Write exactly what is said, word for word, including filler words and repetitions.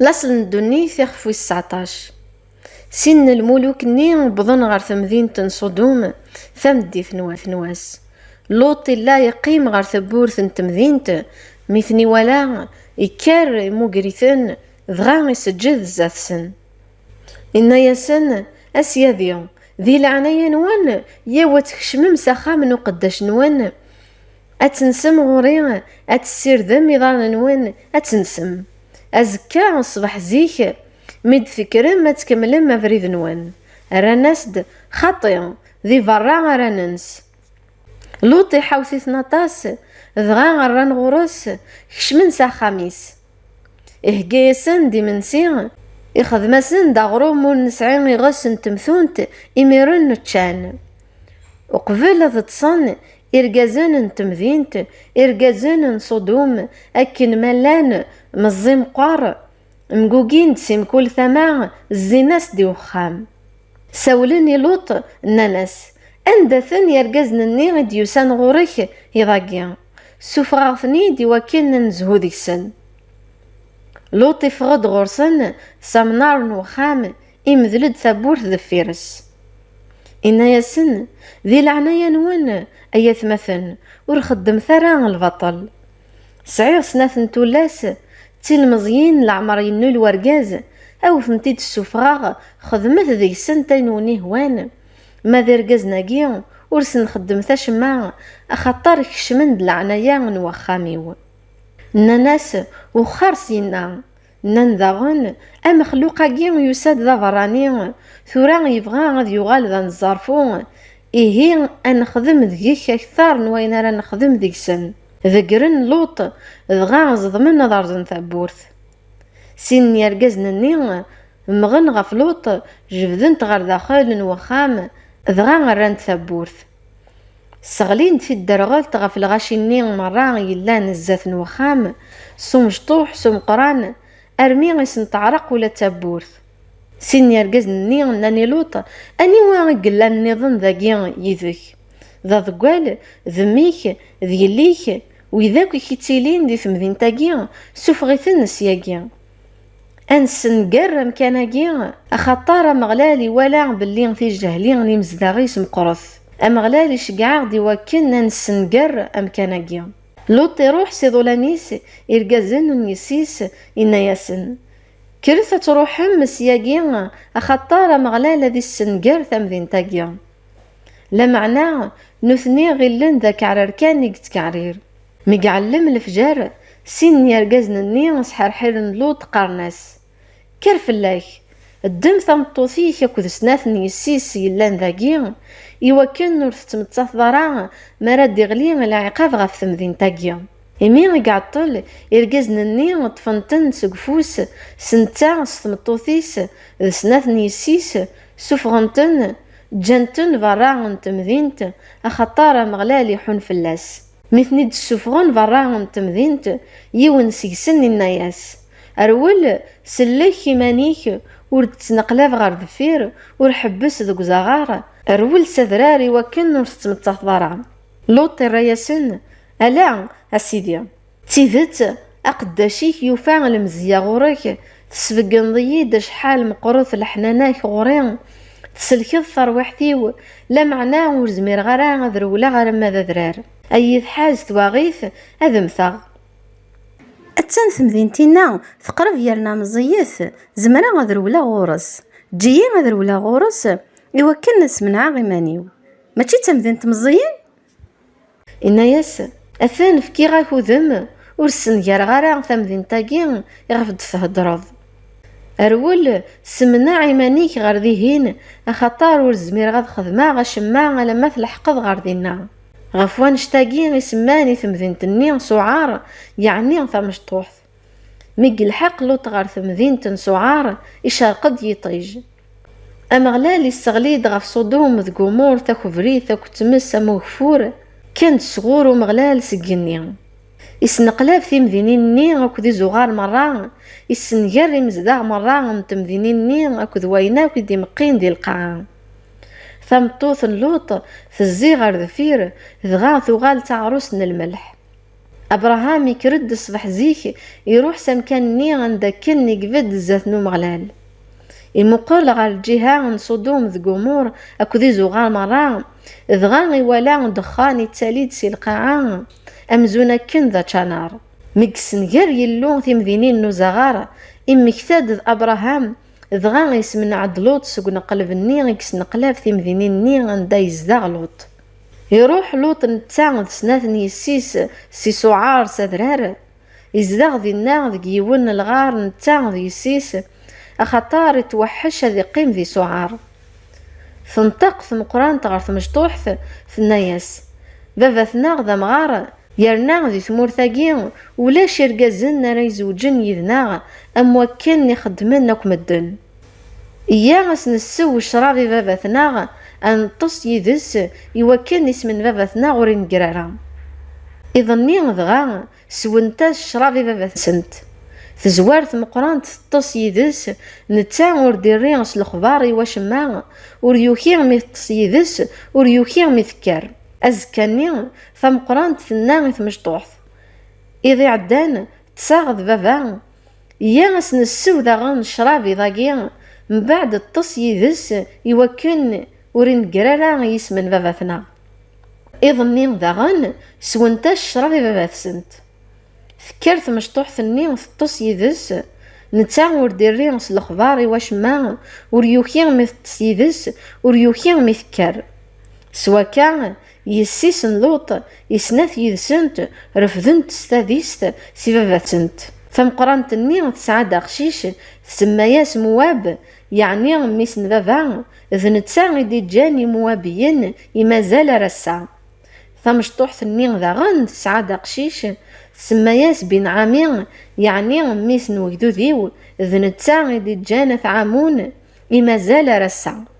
Laṣel n ddunit, ixef wis tseɛṭac. Sin n lmuluk-nni wwḍen ɣer temdint n Ṣudum, tameddit n wat n wass. Luṭ illa yeqqim ɣer tewwurt n temdint, mi ten-iwala, ikker, imuger-iten, dɣa iseǧǧed zdat-sen. Inna-yasen: "A syadi, di leɛnaya-nwen, yaw ad tkecmem s axxam n uqeddac-nwen, ad tensem ɣur-i, ad tessirdem iḍarren-nwen, ad tensem. Azekka ṣṣbeḥ zik, mi d-tekkrem, ad tkemmlem abrid-nwen." Rran-as-d: "Xaṭi, di berra ara nens." Luṭ iḥawet-iten aṭas, dɣa rran ɣur-s, kecmen s axxam-is. Ihegga-yasen-d imensi, ixdem-asen-d aɣrum ur nesɛi iɣes n temtunt, imiren ččan. Uqbel ad ṭṭsen, irgazen n temdint, irgazen n Ṣudum, akken ma llan, meẓẓi meqqer, mgugin-d si mkul tama, zzin-as-d i uxxam. Sawlen i Luṭ, nnan-as: "Anda-ten yergazen-nni i d-yusan ɣur-k iḍ-agi? Ssufeɣ-aɣ-ten-id i wakken ad nezhu deg-sen." Luṭ iffeɣ-d ɣur-sen s amnar n uxxam, imdel-d tawwurt deffir-s. Inna-yasen: "Di leɛnaya-nwen, ay atmaten, ur xeddmet ara lbaṭel. Sɛiɣ snat n tullas, d tilmeẓyin leɛmer yennul wergaz, a wen-tent-id-ssufɣeɣ, xedmet deg-sent ayen wen-ihwan. Ma d irgazen-agi, ur sen-xeddmet acemma, axaṭer kecmen-d leɛnaya n wexxam-iw." Nnan-as: "Wexxer syenna." Nnan daɣen: "Amexluq-agi yusa-d d aberrani, tura yebɣa ad yuɣal d anezzarfu, ihi ad nexdem deg-k akter n wayen ara nexdem deg-sen." Degren Luṭ, dɣa ẓedmen ad rẓen tawwurt. Sin n yergazen-nni mmɣen ɣef Luṭ, jebden-t ɣer daxel n wexxam, dɣa rran-d tawwurt. Sseɣlin-d tidderɣelt ɣef lɣaci-nni merra yellan zdat n wexxam, s umecṭuḥ, s umeqqran, armi i sen-teɛreq ula d tawwurt. Sin n yergazen-nni nnan i Luṭ: "Aniwa i yellan nniḍen dagi yid-k? D aḍeggal, d mmi-k, d yelli-k, wid akk i k-ittilin di temdint-agi, sufeɣ-iten syagi. Ad nessenger amkan-agi, axaṭer Ameɣlal iwala belli tijehli n imezdaɣ-is meqqret. Ameɣlal iceggeɛ-aɣ-d i wakken ad nessenger amkan-agi." Luṭ iruḥ s iḍulan-is, irgazen n yessi-s, inna-yasen: "Kkret ad truḥem syagi, axaṭer Ameɣlal ad issenger tamdint-agi." Lameɛna nutni ɣilen d akeɛrir kan i yettkeɛrir. Mi iɛellem lefjer, sin n yergazen-nni sḥerḥiren Luṭ, qqaren-as: "Kker fell-ak, ddem tameṭṭut-ik akked snat n yessi-s yellan dagi, iwakken ur tettmettateḍ ara mi ara d-iɣli lɛiqab ɣef temdint-agi." Imi i iɛeṭṭel, irgazen-nni ṭṭfen-ten seg ufus, s netta, s tmeṭṭut-is, d snat n yessi-s, sufɣen-ten, ǧǧan-ten berra n temdint, axaṭer Ameɣlal iḥun fell-as. Mi ten-id-ssufɣen berra n temdint, yiwen seg-sen inna-yas: "Rwel, sellek iman-ik, ur d-ttneqlab ɣer deffir, ur ḥebbes deg uzaɣar, rwel s adrar i wakken ur tettmettateḍ ara." Luṭ irra-yasen: "Ala, a Sidi, d tidet, aqeddac-ik yufa lemzeyya ɣur-k, tesbeggneḍ-iyi-d acḥal meqqret leḥnana-k ɣur-i, tselkeḍ tarwiḥt-iw, lameɛna ur zmireɣ ara ad rewleɣ arma d adrar. Ad iyi-tḥaz twaɣit, ad mmteɣ. Attan temdint-inna teqreb yerna meẓẓiyet, zemreɣ ad rewleɣ ɣur-s. Eǧǧ-iyi ad rewleɣ ɣur-s, iwakken ad smenɛeɣ iman-iw. Mačči d tamdint meẓẓiyen?" Inna-yas: "Atan fkiɣ-ak udem, ur ssengareɣ ara tamdint-agi iɣef d-theddreḍ. Rwel, semneɛ iman-ik ɣer dihin, axaṭer ur zmireɣ ad xedmeɣ acemma alamma tleḥqeḍ ɣer dinna." Ɣef wannect-agi i semman i temdint-nni Suɛar, yeɛni tamecṭuḥt. Mi yelḥeq Luṭ ɣer temdint n Suɛar, icerq-d yiṭij. Ameɣlal isseɣli-d ɣef Ṣudum d Gumur takebrit akked tmes am ugeffur, kkan-d sɣur Umeɣlal seg igenni. Isneqlab timdinin-nni akked izuɣar merra, issenger imezdaɣ merra n temdinin-nni akked wayen akk i d-imeqqin di lqaɛa. Tameṭṭut n Luṭ tezzi ɣer deffir, dɣa tuɣal d taɛrust n lmelḥ. Abṛaham ikker-d ṣṣbeḥ zik, iṛuḥ s amkan-nni anda akken i ibedd zdat n Umeɣlal. Imuqel ɣer lǧiha n Ṣudum d Gumur akked izuɣar meṛṛa, dɣa iwala ddexxan ittali-d si lqaɛa, amzun akken d ačanar. Mi yessenger Yillu timdinin n uzaɣar, immekta-d d Abṛaham, dɣa yesmenɛed Luṭ seg uneqleb-nni i yesneqlab timdinin-nni anda yezdeɣ Luṭ. Iṛuḥ Luṭ netta d snat n yessi-s si Suɛar s adrar, izdeɣ dinna deg yiwen n lɣar netta d yessi-s, axaṭer itweḥḥec ad iqqim di Suɛar. Tenṭeq tmeqrant ɣer tmecṭuḥt, tenna-yas: "Baba-tneɣ d amɣar, yerna di tmurt-agi ulac irgazen ara izewǧen yid-neɣ am wakken i xeddmen akk medden. Iyya a s-nessew ccrab i baba-tneɣ, a neṭṭes yid-s, i wakken isem n baba-tneɣ ur inegger ara." Iḍ-nni dɣa swent-as ccrab i baba-tsent. Tezwar tmeqrant teṭṭes yid-s, netta ur d-irri s lexbar i wacemma, ur yuki mi teṭṭes yid-s, ur yuki mi tekker. Azekka-nni, tameqrant tenna i tmecṭuḥt: "Iḍ iɛeddan, ṭṭseɣ d baba, iyya a s-nessew daɣen ccrab iḍ-agi, mbeɛd ṭṭes yid-s i wakken ur inegger ara yisem n baba-tneɣ." Iḍ-nni daɣen, swent-as ccrab i baba-tsent. Tekker tmecṭuḥt-nni teṭṭes yid-s, netta ur d-irri s lexbar i wacemma, ur yuki mi teṭṭes yid-s, ur yuki mi tekker. S wakka, yessi-s n Luṭ, i snat yid-sent, refdent s tadist si baba-tsent. Tameqrant-nni tesɛa-d aqcic, tsemma-yas Muwab, yeɛni mmi-s n baba, d netta i d-iǧǧan Imuwabiyen i mazal ar ass-a. Tamecṭuḥt-nni daɣen tesɛa-d aqcic, tsemma-yas Binɛami, yeɛni mmi-s n wegdud-iw, d netta i d-iǧǧan At Ɛamun i mazal ar ass-a.